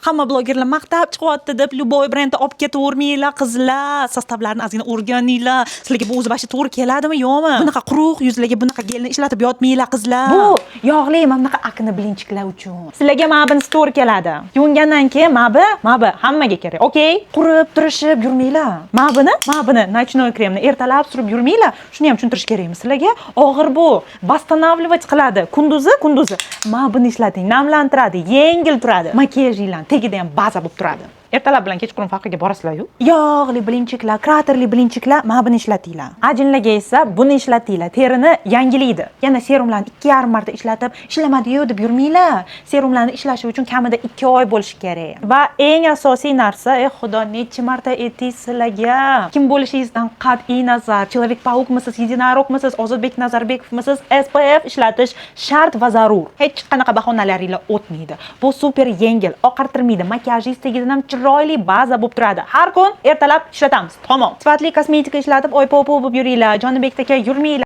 Hamma blogerlar maqtab chiqyapti deb любой brendni olib ketavermanglar, qizlar. Состав larini ozgina o'rganinglar. Sizlarga bu o'zi вообще to'g'ri keladimi, yo'qmi? Bunaqa quruq yuzlarga bunaqa gelni ishlatib yotmanglar, qizlar. Bu yog'li mana bunaqa акне блинчик lar uchun. Sizlarga mana bunisi to'g'ri keladi. Yuvingandan keyin mana bu hammaga kerak. Okey? Qurib, tirishib yurmanglar. Mana buni ночной kremni ertalab surib yurmanglar. Shuni ham tushuntirish kerakmi sizlarga? Og'ir bu. Восстанавливать qiladi. Kunduzi mana buni ishlating. Namlantiradi, yengil turadi. Makiyajinglar tagida ham baza bo'lib turadi. Ertalab bilan kechqurun farqiga borasizlar-yu. Yog'li блинчик lar, kraterli блинчик lar, mana buni ishlatinglar. Ajinlarga esa buni ishlatinglar. Terini yangilaydi. Yana serumlarni 2,5 marta ishlatib, ishlamadi-yu deb yurmanglar. Serumlarni ishlashi uchun kamida 2 oy bo'lishi kerak. Va eng asosiy narsa, ey Xudo, necha marta aytdik sizlarga? Kim bo'lishingizdan qat'iy nazar, Человек Паук misiz, единорог misiz, Ozodbek Nazarbekovmisiz, SPF ishlatish shart va zarur. Hech qanaqa bahonalaringlar o'tmaydi. Bu super yengil, oqartirmaydi, makiyajingiz tagidan ham chiroyli baza bo'lib turadi. Har kun ertalab ishlatamiz. Tamom. Sifatli kosmetika ishlatib, oy popo bo'lib yuringlar, Jonibek aka yurmanglar.